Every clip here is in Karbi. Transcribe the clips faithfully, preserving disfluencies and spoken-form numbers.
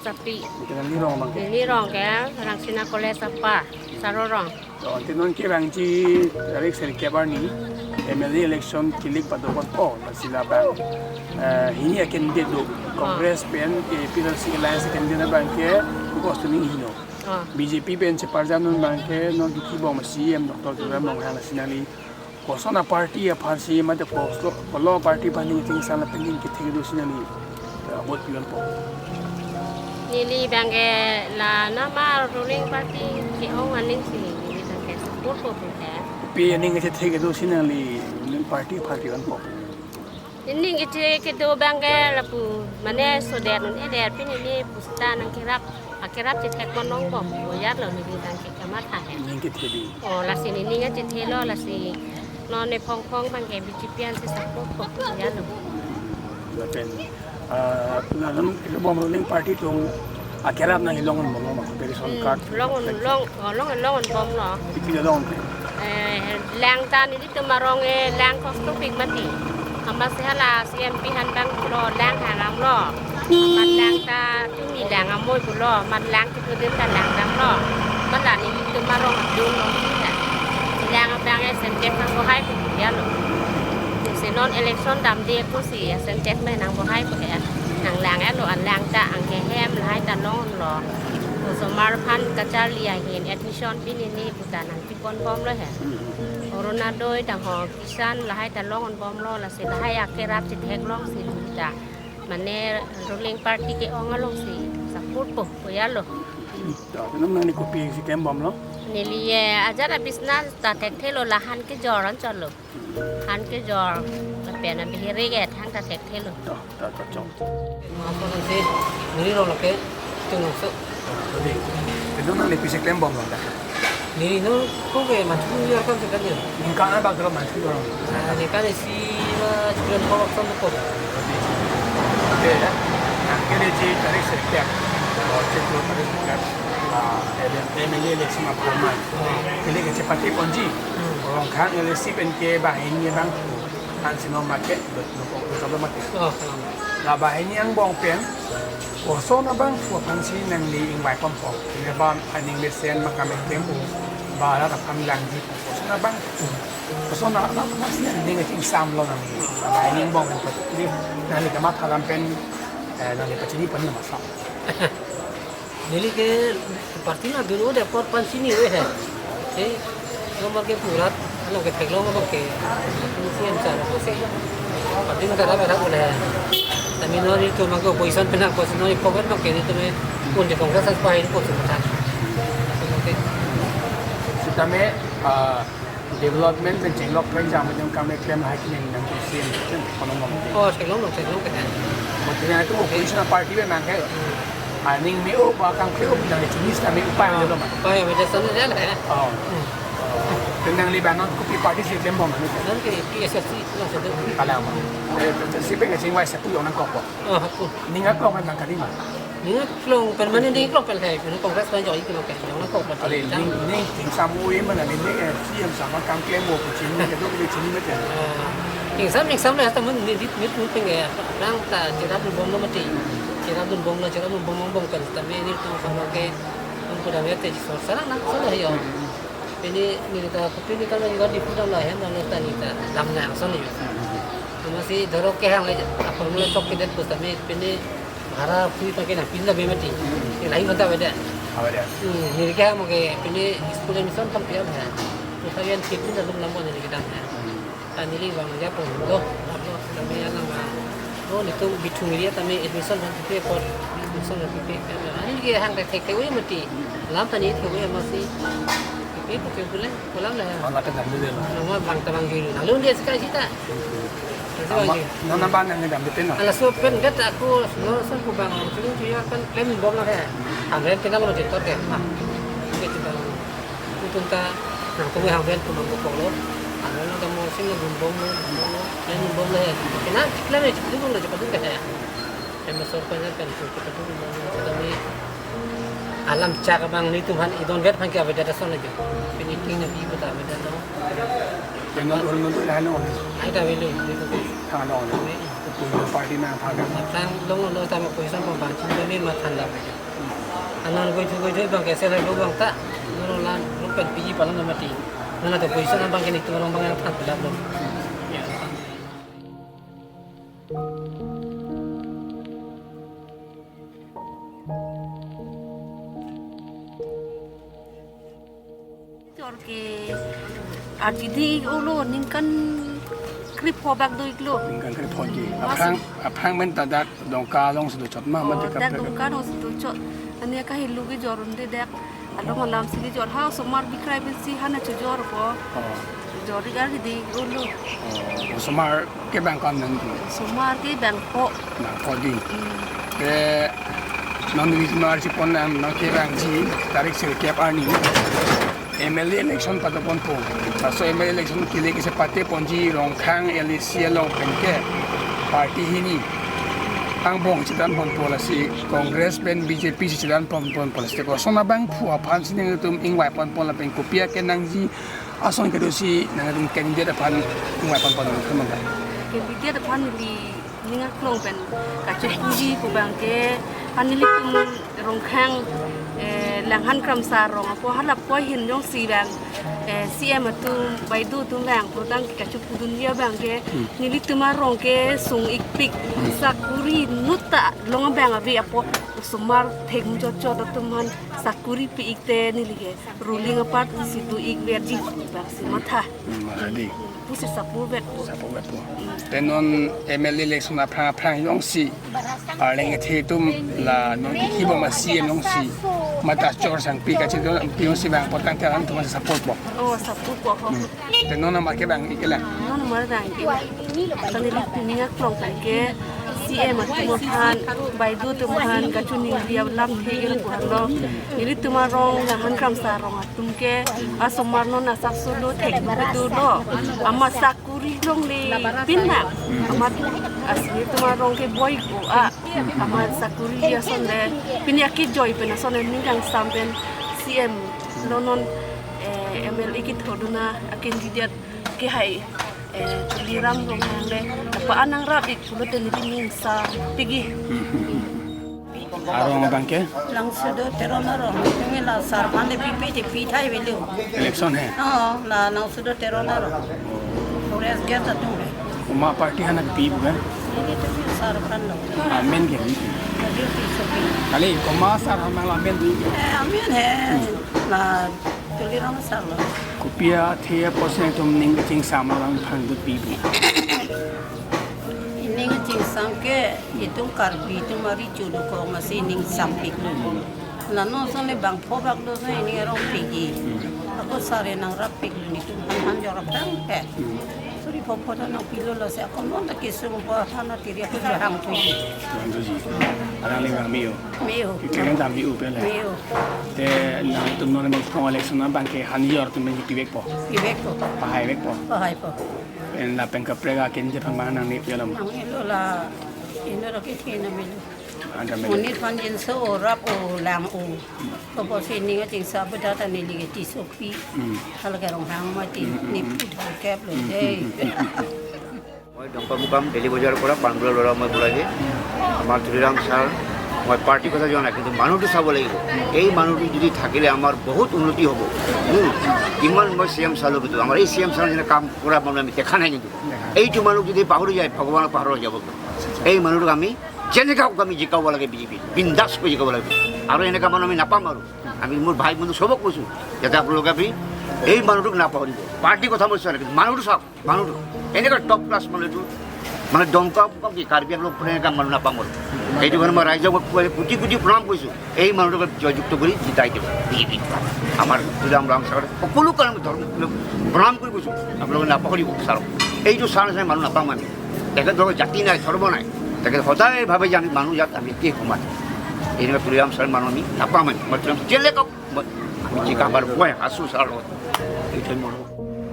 Sapi. Ante nangli rong abang ke? Neli rong ke Rangsina College apar, Saro rong. To, ante non kevangji tarik sirkep arni M L A election kilik padokokpo, lasi labang, eh, hini a-candidate do, Congress pen ke P L C Alliance candidate abang ke, kosonsi hingno. Ah. B J P pen cheparjam non abang ke, non kiki bom C E M Doctor Tuliram Ronghang, lasi nangli koson a-party aphansi mate koson, kolo party aphan ning chingsa lapen ning kethe kedo si nangli, eh, vote pi-unpo? Neli abang ke la nama ruling party ke-ong aning si neli abang ke support po pu ke. Pi aning kethe kedo si nangli ruling party aphan pi-unpo? Neli kethe kedo abang ke lapu mane sodet non eder pini neli pusita nangkerap, akerap chethek ponlong bom, boyar lo neli abang ke kamatha he. Ning kethe di. Oh, lasi neli ning kachethe lo, lasi non ne phong phong abang ke B J P ansi support po, boyar lo. Lapen, ah, la non kebom ruling party atum akerap nangli long-un bomlo ma, cooperation card. Hmm, long-un, long, oh, long, long-un bomlo. Pi pi long-un? Eh, lang ta nelitum arong e lang kostopik mati. Amatsi hala C M P aphan abang pulo lang hang damlo. Amat lang ta tumi lang amoi pulo. Amat lang kepudin ta lang damlo. Amat la nelitum arong adung long si ya. Lang abang e Sentex nangbohai pu ya lo. Si non election damde pusi ya Sentex me nangbohai pu ya. Nanglang ya lo, alang ta angkehem lahai ta long-un lo. Osomar aphan kacharli ahin admission pini neli puta nangpipon bomlo he. Orunodoi tang ho Kisan lahai ta long-un bomlo, lasi lahai akerap chetheklong si ta mane ruling party ke-ong along si support po, boyar lo. To, non nangli kopisi klem bomlo? Neli, eh, ajat abisna ta thekthe lo, la han kejor anchot lo. Han kejor, lapen abihere ke thang ta thekthe lo. To, to, to, chok. Apa nanti, neli rong lake, tung nongso. Jadi, non nangli pisi klem bomlo ta? Neli non, kok ke mantu ya kan sekan ya. Ningkan abang kalau mantu orang. Ah, ningkan isi lah, sebulan kok waktu kok. Oke ya. Nangkele ji tarik sirkep. Oh, ji tarik sirkep. Ah, M L A election apar ma. Kele ke chepate ponji. Hmm. Ronghang L A C pen ke banghini abang. Ansi non make, do, do, do, do make. Oh, salam. La banghini angbong pen, koson abangphu aphansi nangli ingvai ponpo? Neli abang aning mesen ma, kam eklem pu, ba rat aphan langji pu, koson abangphu, koson abangphu aphansi nangli ning chingsam lo nangli? La banghini angbong pen pati, nangli kamatha alam pen, eh, nangli pachini pon na masa. Neli ke party na dun-un-e apot aphan chini-e he. Te, nomor ke purat, ano ke theklong abang ke, C M sir ko se. Party na tara bera bole he. Tame non nelitum abang ke opposition pen ako, non ipo kan abang ke nelitum e, pun de Congress as pa hin ko se ta. Oke. Sitame, ah, development pen chenglok pen jam jam kam eklem hai kene nang ke C M pen kono ngom ke. Oh, theklong, theklong ke. Mungkin itu opposition party pen nang ke. Aning me-o ba kangkle-o nang ke chini sitame upai lo ma. Upai, upai, dasar ni ya, eh. Oh. Hmm. Pen nangli abang non kopi party si klem bom ni? Non ke P S S C, non se de. Kalang ma. Eh, si pen ke chingvai satu yang nangkok po. Oh, aku. Ning akok nang kali ma? Ning aklong pen mane ning aklong pen hai, pen Congress pen joi ke lo ke, jong nangkok pen. Ale, ning, ning chingsam oi ma, ning, ning, eh, C M sama kam klem mo, chini ke do, chini mete. Ah, chingsam, chingsam le, hasta mun, ni, ni, ni, mun pen ke, nang ta, cherap dun bomlo mati. Cherap dun bomlo, cherap dun bom, bom, bom kan, tame nelitum sama ke, nelitum pu dam ya te, sor, sarang nang, sor le yo. Pini neli ta, pini kalau neli di pu dam lahem, dam ta neli ta, dam nang, sor le yo. Amatsi dorok kehang le, apa mulai sok kedet pu tame, pini bhara pui pakai nang pin la be mati. Neli lahai ghonta beda. Beda. Hmm, neli ke mo ke pini school admission kan piam ha. Terus ayan kit pun dalam nama neli kedam ha. Hmm. Kan neli bang ya pun lo, lo, lo, kami ya nama. Oh, nelitum Bithung area tame admission kan pipe pot, admission kan pipe. Ani ke hang ke thek thek we mati. Lam tani thek we amatsi. Pipe pipe pule, pulang lah. Bang kata dam dulu lo. Nama bang tabang dulu. Lalu dia sekarang kita. Ama, nona bang nang kedam beten na? Ala so pen det ako, no so ko bang, so ko ya kan klem bom la he. Hangren tinggal lo jetor ke. Ah. Ke tinggal lo. Itum ta nangtum hangren tum bom ko lo. Hangren lo dam mo sing bom bom lo, bom bom lo. Klem bom la he. Kena klem he, klem bom la jepat ke he. Em sor ko na kan so ko tu bom lo. Kami alam chak abang nelitum aphan idon vet aphan ke avedet ason lagi. Pini ting na bi ko ta avedet lo. Dengan orang nonton dah lo. Ai ta velo. Tang lo. Party nangthan. Mathan longlo tame position pabang chin kami mathan la. Anan goi thu goi thu bang ke sel lo bang ta. Nono lan lo pen piji palan mati. Nana to position bang ke ni tu long bang yang than pelak lo. Jor ke arjidi olo ningkan krepho bak do-iklo. Ningkan krepho ke. Mas- Aphrang, aphrang men ta dak Dongka along si dochot ma, ma Oh, dak dak Dongka along si dochot. Ani kahelo kejor un-e dak. Along alam si kejor. Ha, osomar bikrai pensi hana chojor ko. Oh. Jor-ik arjidi olo. Oh, osomar ke bang ko-an nang tu? Osomar ke bang ko. Bang ko di. Hmm. Te non ri mar si pon nang, non kevangji tarik sirkep arni M L A election padoponpo. Laso M L A election kele kese pateponji Rongkhang L A C along pen ke party hini angbong chedanponpo, lasi Congress pen B J P si chedanponpo, lasi koson abangphu aphan si nangtum ingvaiponpo lapen kopi akenangji ason kedo si nangtum candidate aphan ingvaiponpo nangtum. Candidate aphan neli ning aklong pen kachopuji pu bang ke, ha nelitum Rongkhang, eh, Langhan Kramsa arong apo hala poi hin jongsi bang, eh, C M atum baideo atum bang prodang kachopudunji abang ke, hmm, nelitum arong ke sung-ikpik, hmm, sakuri nuta long abang ave apo osomar thek muchot chot atum aphan sakuri pi-ik te neli ke ruling apart si do-ik verji bang si matha. Hmm, matha di. Pusi support vet po. Support vet po. Te non M L A election aphrang aphrang jongsi arleng kethe atum la non kiki bom a C M jongsi mata chor sangpi kachedon pi jongsi bang potang te alanglitum support po. Oh, support po ho. Hmm. Te non amar ke bang-ik ke la. Non amar bang-ik ke la. Kami neli ning aklong pen ke C M atum aphan, baideo atum aphan kachiningri alam the-ik pu halo. Nelitum arong Langhan Kramsa arong atum ke asomar non asapso lo thek dodolo. Amat sakuri longle pin nang. Amat asi nelitum arong ke boi ko a. Amat sakuri ason le pini akejoi pen ason le ning kangsam pen C M lo non, eh, M L A kethodun a candidate ke hai, eh, Tuliram Ronghang le pa-an nangrap-ik pulote neli ning sampik-i. Arong abang ke? Langsudo Teron arong. Neli la sar aphan le pipe te pithai avelo. Election he? Oh, la Langsudo Teron arong. Forest gate atum he. Komat party aphan nangpi pu ke? Nelitum sar aphan lo. Amen ke? Nelitum Tisopi. Kali, komat sar aphan lo amen pu ke? Eh, amen he. La Tuliram sar lo. Kopi athe apotsi nangtum ning kachingsam alam aphan do pi pu? Ning kachingsam ke itum Karbi atum ari chudu kong asi ning sampik lo. Nano sone bangpho bak do sone ning arong pik-i. Ako sar e nangrap-ik lo nelitum han han jorap tang ke. Suri pho pho ta nangpilo lasi ako non ta kesung pho thana tiri ako hang tu. Hang tu ji. Arang le bang me-o. Me-o. Kekeren dam me-o pele. Me-o. Te nangtum non bang kong election abang ke han jor atum pen pivek po. Pivek po. Pahai vek po. Pahai po. En lapen kaprek a candidate aphan nangnepi alam. Nanglo la inut ke thena melo. Anta melo. Monit aphan jinso o rap o lang o. Kopo si ning kachingsam beda ta neli ke Tisopi. Hmm. Hala ke Ronghang mati. Hmm, hmm, hmm. Nepu thangkep lo. Hmm, hmm, dei. Hmm, hmm, hmm. মই ডংকামুকাম ডেইলি বজাৰৰ পৰা পাণবৰুৱা ল'ৰা মই বুঢ়াজী। আমাৰ তুলিৰাম ছাৰ, মই পাৰ্টিৰ কথা যোৱা নাই, কিন্তু মানুহটো চাব লাগিব। এই মানুহটো যদি থাকিলে আমাৰ বহুত উন্নতি হ'ব। উম, কিমান মই চি এম ছাৰলৈ গৈছোঁ, আমাৰ এই চি এম ছাৰৰ নিচিনা কাম কৰা মানুহ আমি দেখা নাই। কিন্তু এইটো মানুহ যদি পাহৰি যায়, ভগৱানক পাহৰা যাব। এই মানুহটোক আমি যেনেকা হওক আমি জিকাব লাগে বিজেপি, বিন্দাছ কৰি জিকাব লাগে। আৰু এনেকা মানুহ আমি নাপাম আৰু। আমি মোৰ ভাই বন্ধু চবক কৈছোঁ, যাতে আপোনালোকে আমি এই মানুহটোক নাপাহৰিব। পাৰ্টিৰ কথা মই চোৱা নাই, কিন্তু মানুহটো চাওক। মানুহটো এনেকুৱা টপ ক্লাছ মানুহ এইটো, মানে ডংকামুকাম কি কাৰ্বি আংলং ফালে এনেকুৱা মানুহ নাপাম আৰু। সেইটো কাৰণে মই ৰাইজক মই কোটি কোটি প্ৰণাম কৰিছোঁ, এই মানুহটোকে জয়যুক্ত কৰি জিতাই দিব বিজেপিত। আমাৰ তুলিৰাম ৰণহাং ছাৰক সকলো কাৰণে মই ধৰ্ম প্ৰণাম কৰি কৈছোঁ, আপোনালোকে নাপাহৰিব ছাৰক। এইটো ছাৰ নিচিনা মানুহ নাপাম আমি। তেখেত ধৰক জাতি নাই, ধৰ্ম নাই, তেখেত সদায় ভাবে যে আমি মানুহ ইয়াত আমি একেই সমান। এনেকুৱা তুলিৰাম ছাৰ মানুহ আমি নাপাম আমি। মই তুলিৰাম যেনেকুৱা মই, আমি কি কাম আৰু মই আছোঁ ছাৰৰ লগত। এইটোৱে মোৰ।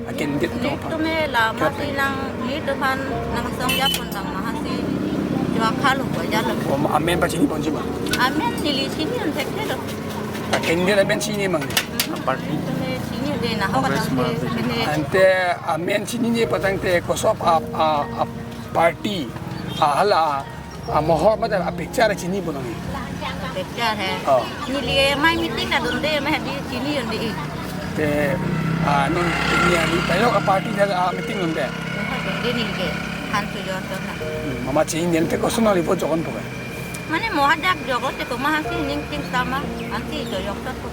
Akin dit to. Nelitum la masi lang, nelitum aphan nang song ya pon tang mahasi jua khalu ko jalo. Om amen pachini ponji ma? Amen neli chini an thekthe lo. Akin dit amen chini mang. Party. Nelitum chini de na ho Congress katang ma. Ante amen chinine patangte koso a, a, a party Ah, hala, ah, mohor mate a picture chini bonang. Picture hai. Oh. Neli mai meeting na dunde, mai hadi chini dunde. Te, ah, non, neli, neli tayo a party dak, ah, meeting dunde. Dunde neli ke, han sujor to na. Hmm, mama chini neli te koson neli vote jokon po. Mane mo hadak jokon te ko ma hasi ning ting sama, anti to jok to ko.